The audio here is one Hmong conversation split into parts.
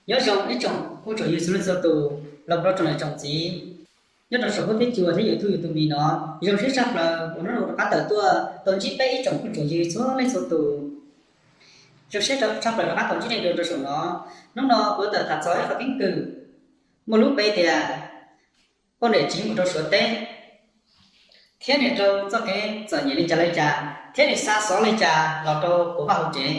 Nyob zoo ib tsoom phooj tsoom ywg txhua leej txhua tus, los rau tsoom niam tsoom txiv nyob rau saum huab teb cua thiab YouTube, YouTube mi no. Zoo siab tshaj plaws uas hnub no rov qab tawm tuaj tau ntsib peb ib tsoom phooj tsoom ywg txhua leej txhua tus. Zoo siab tshaj plaws rov qab tau ntsib nej dua rau saum no. Hnub no kuv tawm tham txog ib qhov keeb kwm muaj lub npe tias poj niam tsiv mus rau Suav teb, thiab nws rau txoj kev txom nyem li cas li cas, thiab nws xa xov li cas los rau kuv vaj hauv tsev,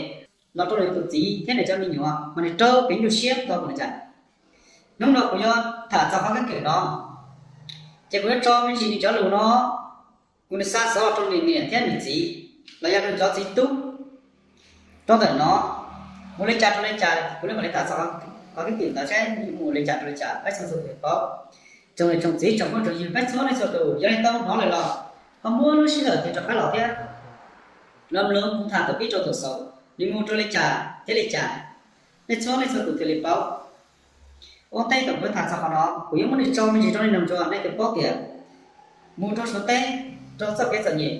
los rau nws tus txiv thiab nws cov me nyuam, mas nws raug kev nyuaj siab tau li cas. Hnub no kuv yuav tham txog qhov keeb kwm no, ces kuv yuav tso me ntsis nws cov lus no, kuv nws xa xov los rau nws niam thiab nws txiv, los yog nws cov txiv tub rau ntawm no mus li cas rau li cas, kuv li mam li tham txog qhov keeb kwm ntawd saib mus li cas rau li cas peb txhua tus thiaj paub. Tsoom niam tsoom txiv tsoom phooj tsoom ywg peb txhua leej txhua tus, yog nej tau hnov lawm los ho muab lub sij hawm thiab rov qab los thiab los mloog kuv tham thaum pib rau thaum xaus, nws mus rau li cas thiab li cas, nej txhua leej txhua tus thiaj li paub. Ua ntej thaum kuv tham txog qhov no, kuv yuav muab nws tso me ntsis rau nej mloog dua, nej thiaj paub tias mus rau Suav teb raug txoj kev txom nyem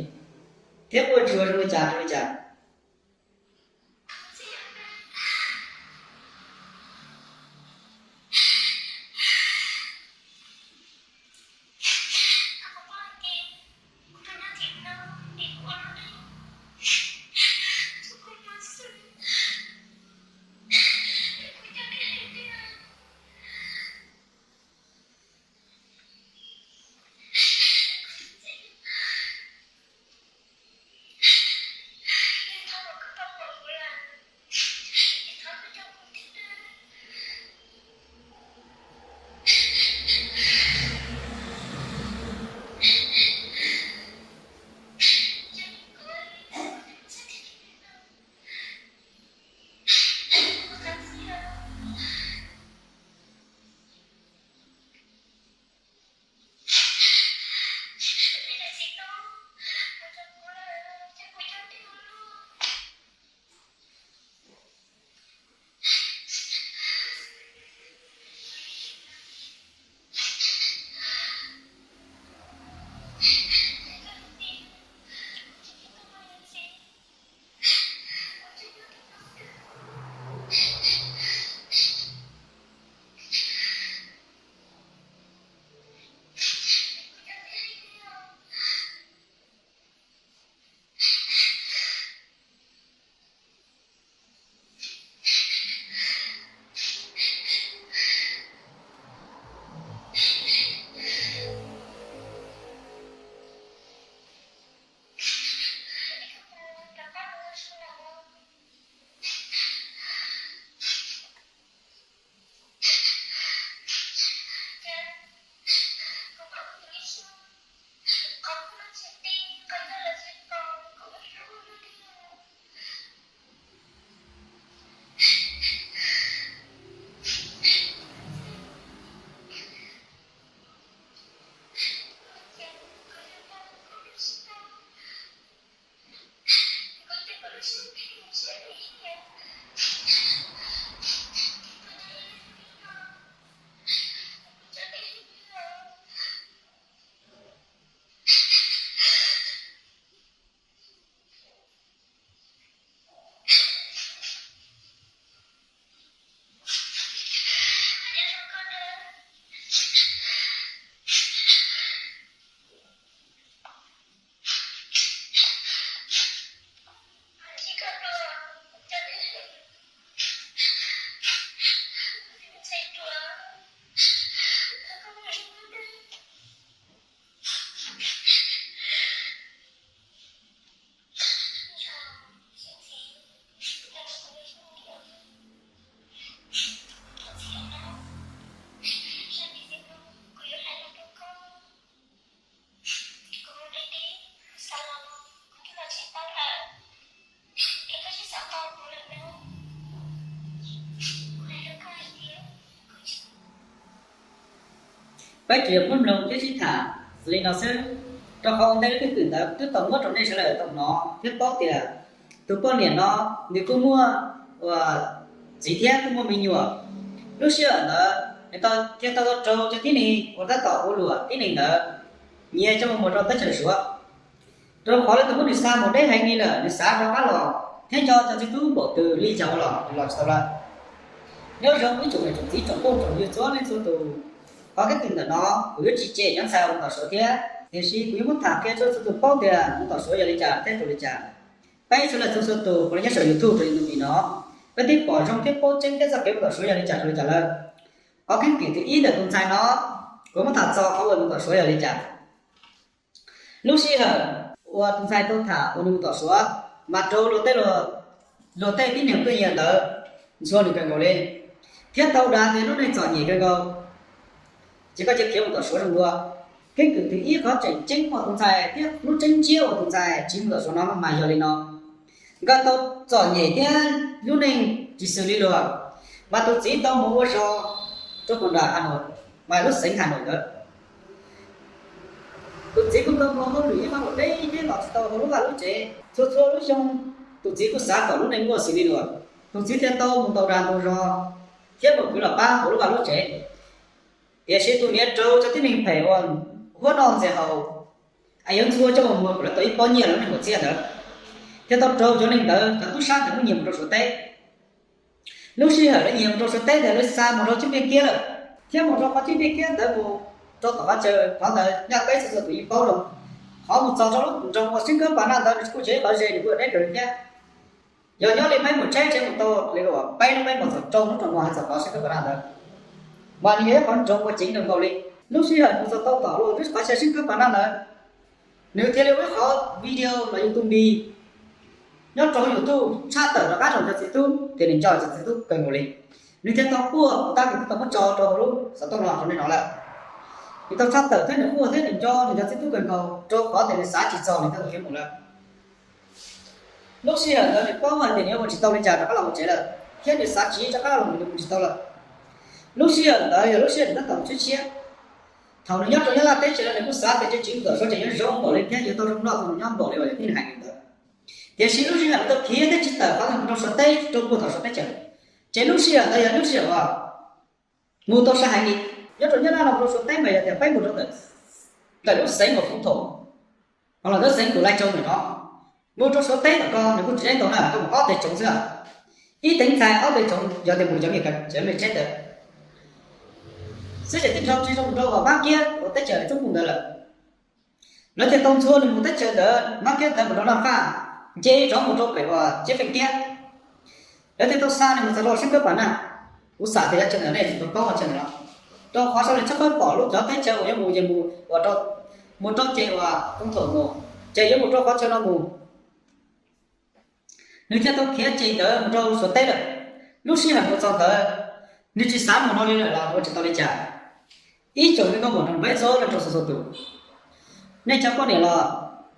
thiab quaj ntsuag zoo li cas rau li cas. Peb tsuas yog muab mloog thiab sib tham xws li no xwb, rau qhov ua ntej lub keeb kwm ntawd twb tau muab rau nej sawv daws tau hnov thiab paub tias tus poj niam no nws kuj muaj txiv thiab kuj muaj me nyuam. Lub sij hawm ntawd nws thiaj tau raug cov tib neeg uas tab tom ua luam tib neeg ntawd nyiag coj mus muag rau teb chaws Suav, rau qhov leej twg muab nws xa mus deb heev li lawm, nws xav rov qab los thiab nco cov txiv tub npaum twg li cas los los tsis tau lawm. Nyob zoo ib tsoom niam tsoom txiv tsoom phooj tsoom ywg txhua leej txhua tus, qhov keeb kwm ntawm no kuv yuav tsis cem nyob ntxhais ua mus tom Suav thiab, tiam sis kuv yuav muab tham qhia rau txhua tus paub tias mus tom Suav yog li cas thiab rau li cas. Peb sawv daws txhua txhua tus puav leej nyob saum YouTube rau YouTube no, peb twb pom zoo thiab paub tseeb thiab txoj kev mus tom Suav yog li cas rau li cas lawm. Qhov keeb kwm thib ib ntawm tus ntxhais no, kuv muab tham txog qhov uas mus tom Suav yog li cas. Lub sij hawm uas tus ntxhais tau tham uas nws mus tom Suav, mas raug luag tej, luag tej tib neeg tuaj nyiag ntawd ntxhua nws kawg nkaus li, thiab tau dav tias lub neej txom nyem kawg nkaus. Ces koj cia khiav mus tom Suav zoo dua. Keeb kwm thib ib qhov tseem ceeb uas tus ntxhais thiab lub tseeb ntsiab uas tus ntxhais tsis mus tom Suav no mas yog li no: nkawd tau txom nyem thiab lub neej tsis xws li luag, mas tus txiv tau mus ua zog rau puag nram Has Nois, mas lub xeev Has Nois ntawd. Tus txiv kuj tau mus hauj lwm ib fab npaum deb thiab los tsis tau hauv lub vaj lub tsev. Txhua txhua lub xyoo tus txiv kuj xav kom lub neej muaj xws li luag, tus txiv thiaj tau mus ntaus dag ntaus zog thiab mus khwv los pab hauv lub vaj lub tsev. Tiam sis tus niam raug cov tib neeg phem uas huab noj ntxias haus, es yuav ntxhua coj mus muag kom lawv tau ib pob nyiaj los nej muaj txiaj ntawd, thiaj tau raug cov neeg ntawd cov tub sab ntawd muab nyiag mus rau Suav teb. Lub sij hawm lawv nyiag mus rau Suav teb ntawd lawv xa mus rau Cib Npliaj Kiab lawm, thiab mus rau qhov Cib Npliaj Kiab ntawd mus rau tom qhov chaw qhov ntawd nyaj peb txhua txhua tus yeej paub zoo. Qhov mus txog rau lub nroog uas Sib Kab Pas Naj ntawd nws kuj tseem ib qhov ze nws kuj deb kawg thiab. Yog nyob li peb mus tsheb tsheb mus tau li uas peb hnub peb mus txog rau lub nroog uas hais txog qhov Sib Kab Pas Naj ntawd, mas nws yog ib qhov nroog uas ceev kawg nkaus li. Lub sij hawm mus txog tau tom lub qhov chaw Sib Kab Pas Naj ntawd, nws thiaj li ua ib qhov video los YouTube npi nyob rau YouTube tshaj tawm rov qab rau cov txiv tub tias nws nco cov txiv tub kawg nkaus li. Nws thiaj tau quaj tab nws twb tau muab tso rau hauv lub xov tooj no rau nej no lawm. Nws tau tshaj tawm thiab nws quaj thiab nws nco nws cov txiv tub kawg nkaus rau qhov tias nws xav tsis txog nws thiaj khiav mus lawm. Lub sij hawm ntawd nws paub hais tias nws yuav mus tsis tau li cas rov qab los mus tsev lawm, thiab nws xav tsis rov qab los mus, nws mus tsis tau lawm. Lub sij hawm ntawd yog lub sij hawm nws tab tom tshiab tshiab. Thaum nws nyob rau Nyab Laj teb chaws no nws kuj xav tias tseem tsis mus tom Suav ces yuav zoo npaum li thiab yuav tau zoo noj tau nws nyob npaum li uas yog tib neeg hais nws ntawd. Tiam sis lub sij hawm nws tau khiav thiab tsis tawm qhov ntawd mus rau Suav teb rau puag tom Suav teb chaws, ces lub sij hawm ntawd yog lub sij hawm uas mus tau sai heev li. Nyob rau Nyab Laj no mus rau Suav teb mas yog tias peb mus rau ntawm, ntawm lub xeev uas Phoo Thom, los ntawm xeev Kus Lais Tsau ntawm no, mus rau Suav teb ntawm ko nws kuj tsis deb ntau na, koj mus ob teg tsoov xwb. Ib teev ntxhais ob teg tsoov, yog tias mus cov me, cov me tsheb ntawd xwb ces tib nrho tsis zoo mus rau uas Mab Kiab uas teb chaws Txooj Pum ntawd lawm. Lawv thiaj tau ntxhua nws mus teb chaws ntawd, Mab Kiab ntawd mus rau Naj Faj, nce rov mus rau pem uas Tsev Feej Kiab. Lawv thiaj tau xa nws mus txog rau Sib Kab Pas Naj. Kuv xam tias yav tshee ntawd nej tsis tau paub qhov chaw ntawd no, rau qhov sawv daws tsis tshua pom lub cov teb chaws uas yuav mus, yuav mus uas rau, mus rau ces uas Phoo Thom mus, ces yuav mus rau qhov chaw no mus. Nws thiaj tau khiav ces ntawd mus rau Suav teb lawm. Lub sij hawm mus txog ntawd, nws tsis xav mus no li lawm los ua tsis tau li cas. Ib tsoom me nkauj muam nrog peb txhua leej txhua tus, nej cov poj niam los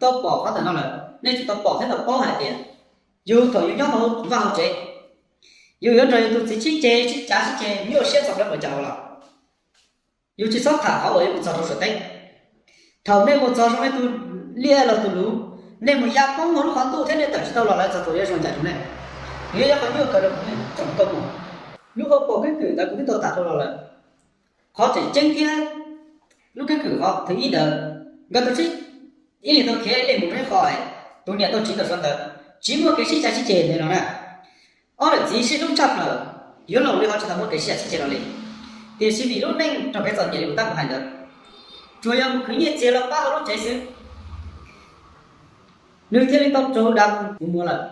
tau pom qhov ntawm no lawm, nej tsis tau pom thiab tau paub hais tias yus thaum yus nyob hauv vaj hauv tsev, yus yuav nrog yus tus txiv sib ceg sib cav sib ceg nyuaj siab txog plaws npaum cas los, yus tsis txhob tham qhov uas yuav mus txog rau Suav teb. Thaum nej mus txog zoo nej tus liaj los tus luv, nej mus ya poob hauv lub qhov ntuj thiab nej tawm tsis tau los lawm txog thaum yuav zoo cas rau nej. Nws yuav yog qhov nyuaj kawg rau nej tsoom nkauj muam. Lub hauv paus keeb kwm ntawd kuv twb tau tham dhau los lawm. Qhov tseem ceeb thiab lub keeb kwm qhov thib ib ntawd, nkawd tau sib, ib leeg tau khiav ib leeg mus rau ib qho, tus niam tau tsiv tom Suav ntawd, tsis muaj kev sib cav sib ceg li no na. Ob niam txiv sib hlub tshaj plaws, yuav laus li ho tsis tau muaj kev sib cav sib ceg no li. Tiam sis vim lub neej raug kev txom nyem li kuv tab kuv hais ntawd, tsuas yog mus khwv nyiaj txiag los pab hauv lub tsev xwb, nws thiaj li tau raug dag mus muag lawm.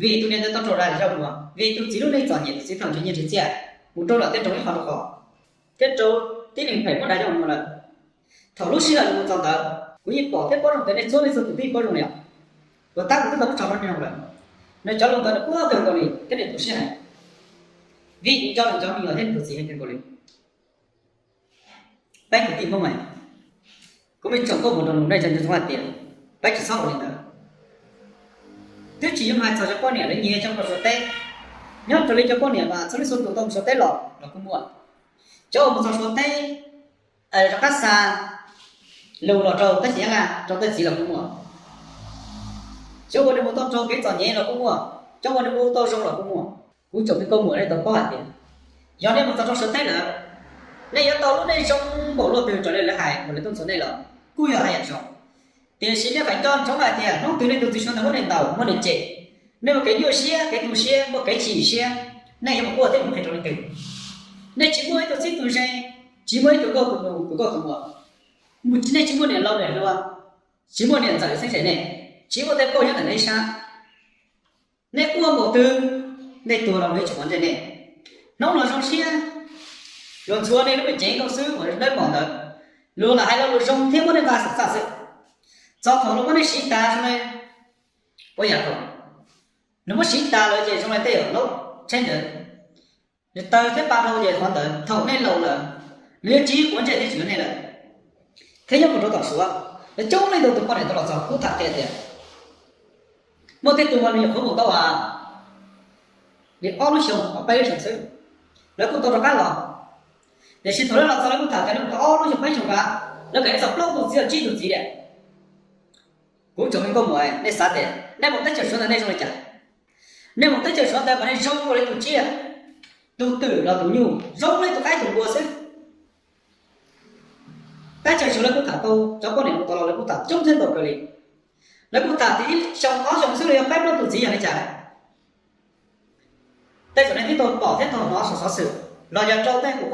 Vim tus niam ntawd tau raug dag zaj muag, vim tus txiv lub neej txom nyem, tus txiv tau nrhiav nyiaj nrhiav txiaj mus rau lawm tej nroog ib qho rau qhov, thiab raug tib neeg phem muab dag coj mus muag lawm. Thaum lub sij hawm nws mus txog ntawd, kuv yeej pom thiab paub zoo tias nej txhua leej txhua tus twb yeej paub zoo li os. Kuv tab kuv twb tau muab tso rau nej lawm. Nws cov lus ntawd nws quaj kawg nkaus li thiab nws tu siab heev, vim nws nco nws cov me nyuam thiab nws tus txiv heev kawg nkaus li. Peb kwv tij Hmoob, kuv me tsoom nkauj muam nrog nej cov ntseeg hais tias peb tsis txhob ua li ntawd. Twb tsis yog hais txog cov poj niam lawv nyiag coj mus rau Suav teb, nyob raws li cov poj niam mas txhua leej txhua tus tau mus Suav teb los los kuj muaj. Cov uas mus txog Suav teb rov qab xa lus los rau teb chaws Nyab Laj rau tej txiv los kuj muaj. Cov uas nws mus tau raug kev txom nyem los kuj muaj, cov uas nws mus tau zoo los kuj muaj. Kuv tsoom me nkauj muam, nej tau paub hais tias yog nej mus txog rau Suav teb lawm, nej yuav tau lub neej zoo npaum luaj twg raws li lawv hais uas lawv tuaj ntxhua nej los kuj yog haj yam zoo. Tiam sis nej feem nco ntsoov hais tias hnub twg nej tus txiv Suav ntawd muab nej ntaus muab nej cem, nej muaj kev nyuaj siab, kev tu siab, muaj kev chim siab, Nej yuav mus quaj thiab mus qhia rau leej twg? Nej tsis muaj ib tug txib tug ze, tsis muaj ib tug nkauj tus nus tus nkauj tus muam, nej tsis muaj niam laus niam hluas, tsis muaj niam ntxawm xeeb ze nej, tsis muaj tej poj nyob ntawm nej sab. Nej quaj npaum twg, nej tuag los luag yeej tsis pom ntsej nej. Hnub los zoo siab, luag ntxhua nej lub me cev nkauj xwb uas dawb mos ntawd, luag lam hais lo lus zoo thiab muab nej nqa xwm txaj xwb. Txog thaum luag muab nej siv tas zoo li, ua yam kom luag muab siv tas lawm ces zoo li tej yam laub tsheb ntawd, nws tawg thiab pa dhau ces qhov ntawd thaum nej laus lawm, nws yuav tsis quav ntsej thiab tsis yuav nej lawm. Thiab nyob mus rau tom Suav, lawv coob leej ntau tus poj niam tau los txog kuj tham qhia tias muaj tej tug mas nws nyuam qhuav mus tau li ob lub xyoo, ob peb lub xyoo xwb, lawv kuj tau rov qab los. Tiam sis thaum lawv los txog lawv kuj tham tias nws mus tau ob lub xyoo peb xyoo nqa, lawv kawm txog plaub tug txiv los tsib tug txiv tiag. Kuv tsoom me nkauj muam, nej xav tias nej mus teb chaws Suav ntawd nej zoo li cas? Nej mus teb chaws Suav ntawd mas nej zoo nkaus li tus tsiaj, tus twm los tus nyuj, zoo li tus qaib tus npua xwb. Teb chaws Suav lawv kuj tham tau, cov poj niam mus tau los lawv kuj tham coob thiab ntau kawg li. Lawv kuj tham tias ib xyoo ob xyoo xwb los yog peb plaub tug txiv yog li cas. Tej zaum nej twb tau pom thiab tau hnov saum xov xwm los yog rau tej kuv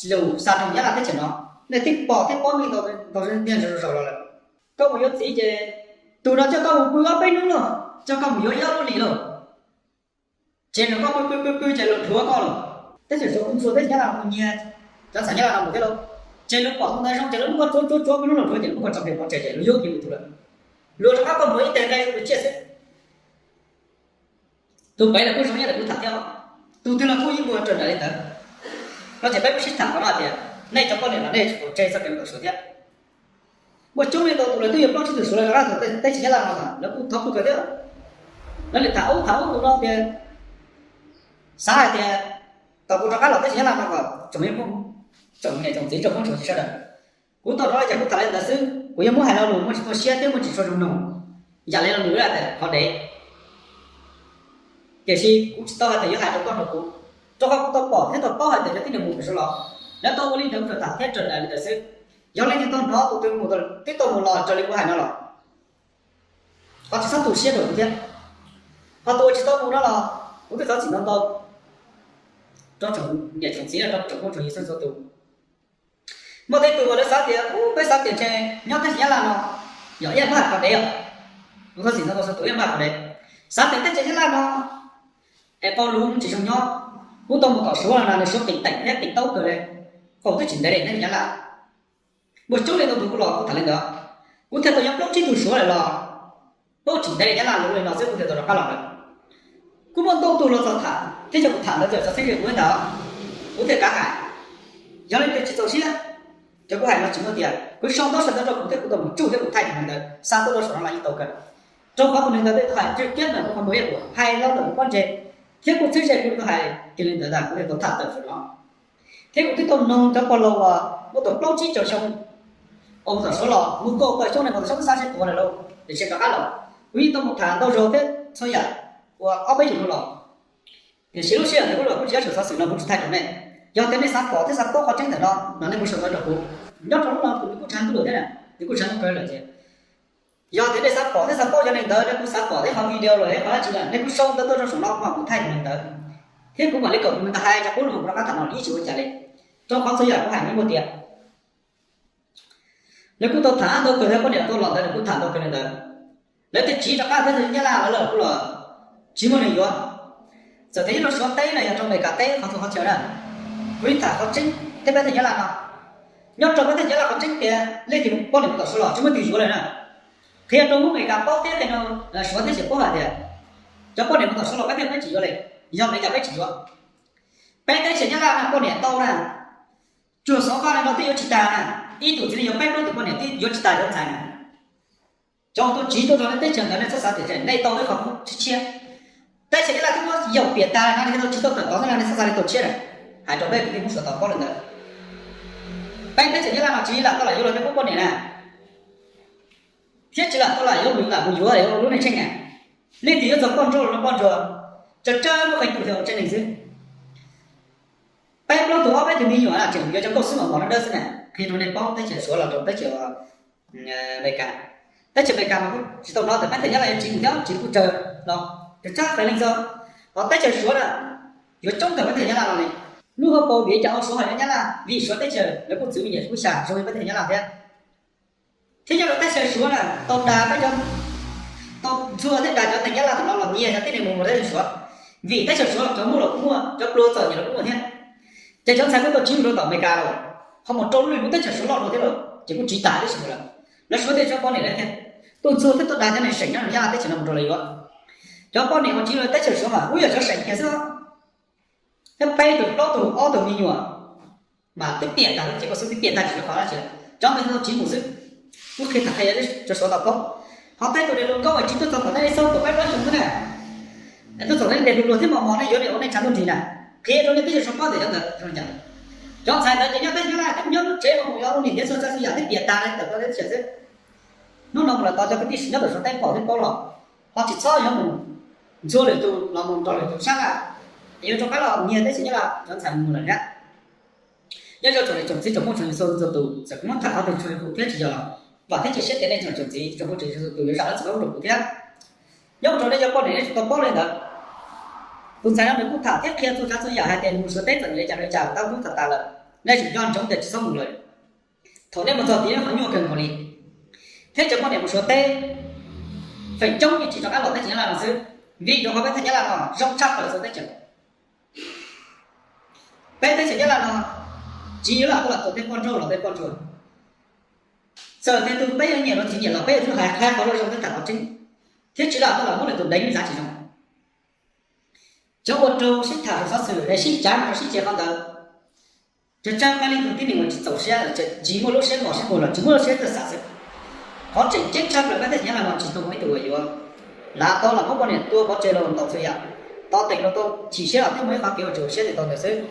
lus xa rau Nyab Laj teb chaws no, nej twb pom thiab paub meej ntau niaj ntau zaus los lawm. Koj mus yuav txiv ces tus no coj koj mus pw ob peb hnub lauj, coj koj mus yuav ib ob lub hlis lauj, ces nrog koj pw pw pw pw ces luag dhuav koj lawm. Teb chaws Suav kuj ntxhua teb chaws Nyab Laj mus nyiag cov ntxhais Nyab Laj no mus thiab lauj. Ces luag pom tus ntawd zoo ces luag muab koj tsuav tsuav tsuav pw hnub luag dhuav ces luag muab koj tso pem pov tseg ces luag yuav kiag mus tus lawm. Luag rov qab koj mus ib teg nqe tus tsiaj xwb. Tus pem los kuj zoo ib yam li kuv tham thiab, tus twg los kuj yeej muaj raws nraim li ntawd. No ces peb kuj sib tham qhov no hais tias nej cov poj niam los nej tsis tau tseg txoj kev mus tom Suav thiab. Muaj coob leej ntau tus lawv twb yuav plaub tsib tug Suav lawv rov qab txog teb chaws Nyab Laj no lawv kuj thov kuj kawg thiab. Lawv li tham ub tham ub tus no tias xav hais tias kom kuv rov qab los teb chaws Nyab Laj no kom tsoom niam tsoom txiv tsoom phooj tsoom ywg sawv daws. Kuv tau hnov li cas kuv tham li ntawd xwb, kuv yuav muab hais lo lus muaj tsis txaus siab thiab muaj tsis tshua zoo mloog, yam li lo lus tias qhov dev. Tiam sis kuv tsis tau hais tias yuav hais rau koj rau kuv, rau qhov kuv tau pom thiab tau paub hais tias cov tib neeg mus pem Suav los lawv tau ua li ntawd kuv tsuas tham thiab raws nraim li ntawd xwb. Yog leej twg tau hnov tus twg mus, twb tau mus los raws li kuv hais no los, ho tsis txhob tu siab rau kuv thiab. Ho tus uas tsis tau mus no los kuv twb thov txim ntau ntau rau tsoom niam tsoom txiv, rau tsoom phooj tsoom ywg txhua txhua tus. Muaj tej tus uas lawv xav tias, ub, peb xav tias ntshe nyob teb chaws Nyab Laj no yog ib yam muab hais qhov dev os. Kuv thov txim ntau ntau txhua tus ib yam muab hais qhov dev. Xav tias teb chaws Nyab Laj no es qau lus tsis zoo nyob, kuv tau mus tom Suav no nws Suav qis teem thiab qis taub kawg li, qau twb tsis ntev li nyob Nyab Laj. Muaj coob leej ntau tus kuj los kuj tham li ntawd, kuv thiaj tau nyob plaub tsib tug Suav lawm los, paub tsis ntev li Nyab Laj lus li no xwb kuv thiaj tau rov qab los lawm. Kuj muaj ntau tus los txog tham thiab cov kuv tham ntawd txawm xov xwm li kuv ntawd, kuv thiaj kav hais. Yog leej twg tsis txaus siab, cov kuv hais no tsis muaj tiag, kuv sau ntaub sau ntawv rau kuv thiab kuv tau mus tsuj thiab kuv thaij tus neeg ntawd xa tuaj rau saum no los yeej tau kawg. Rau qhov tus neeg ntawd twb tau hais cwj kiab ntawm kuv qhov muag ib puas, hais los ntawm kuv pob ntseg, thiab kuj txhib ze kuv tau hais kiag li ntawd ntag, kuv thiaj tau tham tawm saum no. Thiab kuv twb tau noog cov pog laus uas muaj tau plaub tsib caug xyoo uas mus tom Suav los, mus kaum tawm xyoo ne, mus tom Suav twb xav sib tuav lawm lauj, tiam sis rov qab los. Kuv yeej tau mus tham ntau zaus thiab txhua yam uas ob peb xyoos no los, tiam sis lub sij hawm ntawd kuv los kuj tsis nyob saum xov xwm no kuv tsis thaij rau nej. Yog tias nej xav pom thiab xav paub qhov tseeb ntawm no los nej mus sau ntawv rau kuv. Nyob rau lub no kuv twb kuj tshav ntuj lawm thiab, twb kuj tshav ntuj kawg lawm ces yog tias nej xav pom thiab xav paub cov neeg ntawd, nej kuj xav pom thiab qhov video los qhov dab tsi lawm, nej kuj sau ntawv tuaj rau saum no kuv mam mus thaij tus neeg ntawd. Thiab kuv mam li kom tus neeg ntawd hais rau kuv lub hauv kuv rov qab tham no yeej tsis ua cas li, rau qhov txhua yam kuv hais yeej muaj tiag. Lawv kuj tau tham ntau kawg thiab, poj niam tau los ntawd lawv kuj tham ntau kawg li ntawd. Lawv thiaj tsiv rov qab thiab, Nyab Laj lawv kuj los tsis muaj neeg yuav. Txawm tias nyob rau Suav teb los yog rau Amelikas teb qhov txhua qhov chaw na, kuv yeej tham qhov tseeb thiab peb tej Nyab Laj no. Nyob rau peb tej Nyab Laj qhov tseeb tias leej twg poj niam mus tom Suav los tsis muaj leej twg yuav lawm na. Qhia rau lub Amelikas paub thiab qhia rau Suav teb chaws paub hais tias cov poj niam mus tom Suav los peb tej peb tsis yuav li, yog li cas peb tsis yuav. Peb teb chaws Nyab Laj no poj niam ntau na, tsuas xov koj no twb yuav tsis tas na, ib tug txiv neej yuav peb plaub tus poj niam twb yuav tsis tas cov ntxhais na. Cov tuaj tsiv tuaj rau nej teb chaws ntawd nej txhob xav tias nej tau ib qho tshiab tshiab. Teb chaws Nyab Laj twb muab yaum piam tas na, nej tau tsiv tau tawm tod xwb na, nej txhob xav li tau tshiab na. Hais rau peb kwv tij Hmoob sawv daws paub li ntawd. Peb teb chaws Nyab Laj no tsis lam tau lam yuav los nej pub poj niam na, thiab tsis lam tau lam yuav mus lam mus yuav yuav lub neej tsheej na. Leej twg yuav txog poj ntsuag los poj ntsuag, tsawg tsawg muaj qee tus thiaj ua tsev neeg xwb. Peb plaub tus ob peb tus me nyuam na tseem yuav cov nkauj xwb mos mos dawb dawb xwb na. Qhia rau nej paub teb chaws Suav los rau teb chaws Amelikas. Teb chaws Amelikas mas kuj tsis tau hnov tias peb tej Nyab Laj yuav tsiv mus thiab, tsiv kuj tsawg los tsawg tsawg qee leej xwb. Ho teb chaws Suav na, yuav coob kawg peb teb chaws Nyab Laj no li. Lub hauv paus vim li cas ua Suav hais rau Nyab Laj? Vim Suav teb chaws lawv kuj txwv me nyuam lub xya zoo li peb teb chaws Nyab Laj thiab. Thiab nyob rau teb chaws Suav na tau dag peb cov, tau ntxhua thiab dag cov neeg Nyab Laj tom no los nyiag cov tib neeg mus rau teb chaws Suav. Vim teb chaws Suav los cov muaj los kuj muaj, cov pluag txom nyem los kuj muaj thiab. Ces cov ntxhais kuj tau tsiv mus rau tom Amelikas lawm, ho mus rau lwm lub teb chaws Suav loj dua thiab lawm ces kuj tsiv tas teb chaws lawm. Lawv Suav tej cov poj niam lawv thiaj tuaj ntxhua thiab tuaj dag cov neeg seem nyob rau Nyab Laj teb chaws no mus rau lawv yuav. Cov poj niam uas tsiv rau teb chaws Suav mas kuj yog cov seem kiag xwb. Thiab peb tug plaub tug ob tug me nyuam mas twb piam tag lawm ces koj xub twb piam tag tsis qhov dab tsi. Cov ntawd tau tsiv mus xwb. Kuj qhia tag qhia cov Suav tau paub. Ho peb tug niam hluas nkauj uas tsiv tuaj txog tom nej xauj tom peb plaub xyoo xwb na, tuaj txog nej ntes hluas hluas thiab mos mos nej yuav li ua nej tshav ntuj nrig na, qhia rau nej teb chaws Suav paub tias cov ntawd zoo li cas. Cov ntxhais ntawd ces nyob teb chaws Nyab Laj twb nyob lub tsev los mus yuav ua niam txiv txhua tsav txhua yam twb piam tag li ntawm koj teb chaws xwb. Hnub no mus lawm tos cov kwv tij sim nyob tom Suav teb pom thiab paub los, ho tsis txhob yuav mus ntxhua lwm tus los mus nrog lwm tus sab laj, yuav rov qab los nyiag teb chaws Nyab Laj cov ntxhais mus lawm thiab. Nyob zoo tsoom niam tsoom txiv tsoom phooj tsoom ywg txhua leej txhua tus, txawm kuv muab tham qhov twg tsuas yog kuv thiab tsis yog los vam thiab cia siab tias nej tsoom niam tsoom txiv tsoom phooj tsoom ywg txhua tus yuav zam lub txim pub rau kuv thiab. Nyob rau nej cov poj niam nej tsis tau paub li ntawd. Tus ntxhais no nws kuj tham thiab qhia txhua tsav txhua yam hais tias nws mus Suav teb txom nyem li cas li cas tau hnub txog tas lawm, nej tseem nco ntsoov tias tsis txhob mus lawm. Thaum nej mus txog tid nej qhov nyuaj kawg nkaus li. Thiab cov poj niam mus Suav teb feem coob yeej tsis rov qab los teb chaws Nyab Laj no xwb, vim rau qhov peb teb chaws Nyab Laj no zoo tshaj plaws txhua teb chaws. Peb teb chaws Nyab Laj no tsis yuav lam tuaj los tus tej poj nrauj los tej poj ntsuam. Txawm tias tus peb yuav nyiam los tsis nyiam los peb yuav tsum hais qhia qhov zoo zoo thiab tham qhov tseeb, thiab tsis lam tuaj los muab lwm tus deev ib zav tsis zoo. Cov ua rau sib tham rau xov xwm es sib cav rau sib ceg qhov ntawd, tsuas tsawg qhov li tus tib neeg uas tsis txaus siab, tsis muaj lub siab los sib muag los tsis muaj lub siab txawj xav xwb. Qhov tseem ceeb tshaj plaws peb teb chaws Nyab Laj no tsis tau muaj ib tug uas yuav lam tau los muab poj niam tua pov tseg los ntaus txhua yam, tau teem los tau chim siab los twb muaj ib qhov kev uas tseem ua siab tes tau ntawd xwb.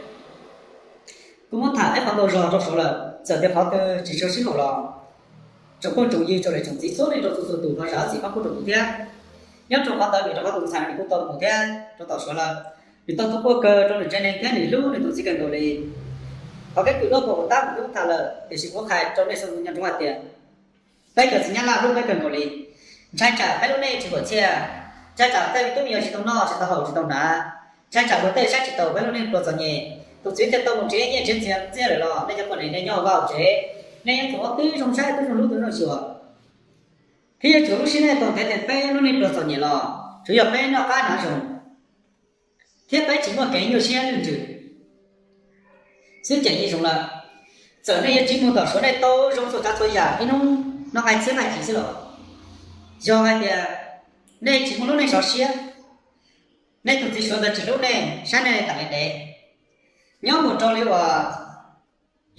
Kuv muab tham ib qho ntau zog rau saud lawm, txawm tias qhov twg tsis tshua sib haum los tsoom phooj tsoom ywg tsoom niam tsoom txiv txhua leej rau txhua txhua tus thov zam lub txim pub rau kuv thiab. Nyob rau qhov ntawd vim rau qhov tus ntxhais nws kuj tau mus thiab rau tom Suav lawm, nws tau tuaj quaj kawg rau nws tsev neeg thiab nws hlub nws tus txiv kawg nkaus li. Qhov keeb kwm luaj puas kuv tab kuv twb tham lawm tiam sis kuv hais rau nej txhua tus nco ntsoov hais tias peb cov txiv Nyab Laj hlub peb kawg nkaus li. Ntshai tsam peb lub neej tsis huam txhia, ntshai tsam tej me tub me nyuam tsis tau noj tsis tau haus tsis tau hnav, ntshai tsam luag tej saib tsis taus peb lub neej pluag txom nyem. Tus txiv thiaj tau mus nrhiav nyiaj nrhiav txiag txiaj lawm los nej cov poj niam nej nyob vaj tsev, nej yuav tsum ua tib zoo saib tib zoo hlub tib zoo xyuas, thiab yuav tsum lub siab nej tau ntev tias peb lub neej pluag txom nyem los tsuas yog peb noj qab hnav zoo thiab peb tsis muaj kev nyuaj siab lwj ntsws xwb ces yeej zoo lawm. Txawm nej yuav tsiv mus tom Suav nej tau zoo txhua tsav txhua yam ib hnub noj nqaij txhiab nqaij ci xwb los, yog hais tias nej tsis muaj lub neej sov siab, nej tus txiv Suav ntawd tsis hlub nej saib nej li tas li dev. Nyob mus rau li uas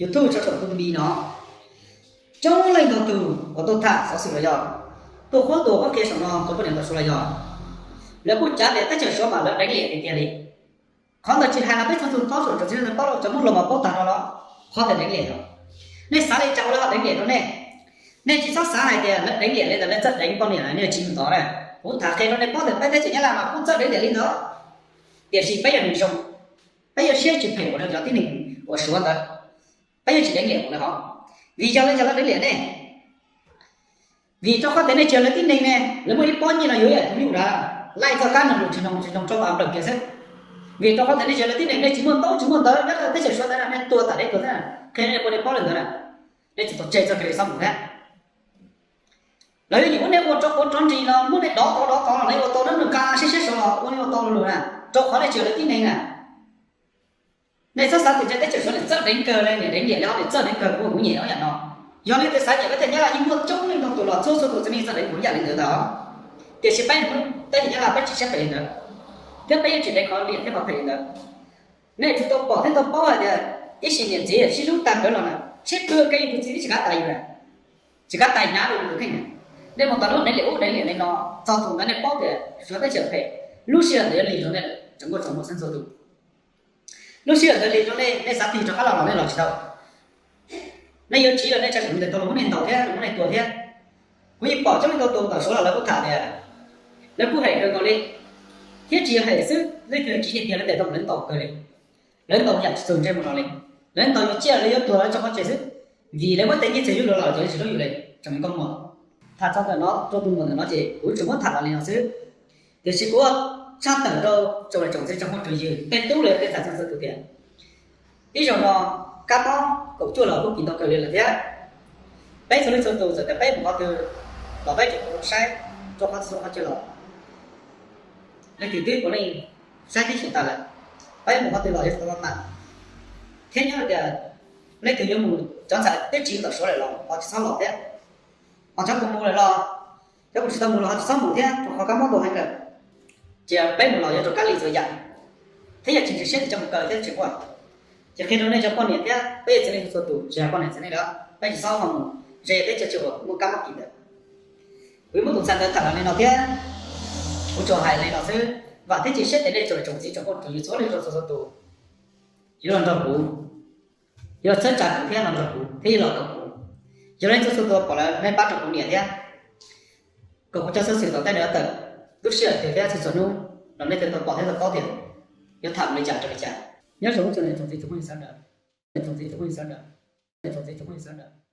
YouTube tso saum tus npi no, coob leej ntau tus uas tuaj tham xov xwm los yog tuaj qhuab ntuas qhuab qhia saum no rau poj niam ntawm Suav los yog, lawv kuj cav tias teb chaws Suav mas lawv deev liam tiag tiag li. Qhov ntawd tsis hais los peb txhua tus paub, tsoom niam tsoom txiv paub, cov muaj hluas mas paub tag no los qhov tias deev liam yog, nej xav li cas ua li ho deev liam rau nej. Nej tsis txhob xav hais tias lawv deev liam li ntawd lawv txawj deev poj niam nej tsis mus tod na. Kuv tham qhia rau nej paub tias peb teb chaws Nyab Laj mas kuj txawj deev liam li ntawd, tiam sis peb yog neeg zoo, peb yuav siab tsis phem ua li cov tib neeg uas Suav ntawd, peb yuav tsis deev liam ua li hov. Vim yog li cas lawv deev liam nej? Vim rau qhov tias nej tsis yog lawv tib neeg ne, lawv muaj ib pob nyiaj no yuav ib yam tus nyuj nrad, laij txoj kab noog lus tsis noog tsis noog rau npaum nplawg kiag xwb. Vim rau qhov tias nej tsis yog lawv tib neeg, nej tsis muaj ntaub tsis muaj ntawv nyob rau teb chaws Suav ntawd na, nej tuag tas deb tuag xwb. Qhia nej puas nej paub li ntawd na, nej tsis tau tseg txoj kev li xab mus thiab. Lawv yuav nyiam muab nej ua rau quav rov nris los muab nej dov tod dov tod los nej ua tau, dab nws nqa siab siab saud los ua nej ua tau lus na, rau qhov nej tsis yog lawv tib neeg na. Nej txhob xav tias teb chaws Suav nws txawj deev kawg li, nws deev liam li ho nws txawj deev kawg kuv, kuv nyiam ob yam no. Yog nej xav tias peb teb chaws Nyab Laj yeej muaj coob leej ntau tus los txhua txhua tus txiv neej txawj deev kuv ib yam li ntawd ntag. Tiam sis peb teb chaws Nyab Laj peb tsis siab phem li ntawd, thiab peb yeej tsis deev qhov liam thiab qhov phem li ntawd. Nej tsis tau pom thiab tau paub hais tias ib sim niam txiv sib hlub tag kawg los na, sib pw ua ke yus tus txiv twb tsis kav tais yus na, tsis kav tais hnyav rau yus tus kheej na. Nej mus tau lub deev liam ub deev liam li no, txog tus ntawd nej paub tias Suav teb chaws phem, lub sij hawm ntawd yuav lig rau nej lawm tsoom nkauj tsoom muam xeeb txhua tus. Lub sij hawm ntawd lig rau nej, nej xav tig rov qab los los nej los tsis tau. Nej yuav tsiv los nej tsa tseem ntes tau los muab nej ntaus thiab los muab nej tua thiab. Kuv yeej pom coob leej ntau tus ntawm Suav los lawv kuj tham tias lawv kuj hem kawg nkaus li, thiab tsis yog hem xwb, leej twg tsiv tiag tiag lawv ntes tau lawv ntaus kawg li. Lawv ntaus yam tsis txaus ntse mus no li, lawv ntaus yuav ciaj lawv yuav tuag lawv tso pov tseg xwb, vim lawv muab tes nyiaj txiag yuav luag los lawv tsis hlub yus li tsoom nkauj muam. Tham txog ntawm no rau tus muam ntawm no ces kuv tsuas muab tham los li no xwb. Tiam sis kuv tshaj tawm rau tsoom niam tsoom txiv tsoom phooj tsoom ywg tej tub lawm tej ntxhais txhua txhua tus tias ib zaug no kab mob kaum cuaj los kuj kis ntau kawg li lawm thiab. Peb txhua leej txhua tus txawm tias peb mus qhov twg los peb tseem tau saib, rau qhov txhua qhov chaw los leej twg twb puav leej saib tib si tas lawm. Peb mus qhov twg los yuav tau tau tas, thiab nyob li tias leej twg yuav mus, cov ntxhais twb tsiv tom Suav lawm los ho tsis txhob los thiab, ho cov kuv mus lawm los, cov kuv tsis tau mus los ho tsis txhob mus thiab, rau qhov kab mob ntau heev lawm. Ces peb mus los yuav tsum kab lis txhua yam, thiab yog tsis ntxim siab ces coj mus kaw thiab tsis quaj. Ces qhia rau nej cov poj niam thiab peb txhua leej txhua tus, tsis hais poj niam txiv neej los, peb tsis txhob mus ze peb cov chaw uas muaj kab mob kis ntawd. Kuv muab tus ntxhais ntawd tham los li no thiab, kuv tsuas hais li no xwb. Vam thiab cia siab tias nej tsoom niam tsoom txiv tsoom phooj tsoom ywg txhua leej txhua tus yuav los nrog kuv, yuav los txhawb tsa kuv thiab los nrog kuv thiab yuav los koom kuv. Yog leej twg txhua tus pom lawm nej pab rau kuv niam thiab, kom kuv cov xov xwm tom ntej no tawm lub sij hawm twg thiab txhua txhua hnub los nej thiaj tau pom thiab tau paub tias yuav tham li cas rau li cas. Nyob zoo tsoom niam tsoom txiv tsoom phooj ywg sawv daws, tsoom niam tsoom txiv tsoom phooj ywg sawv daws, tsoom niam tsoom txiv tsoom phooj ywg sawv daws.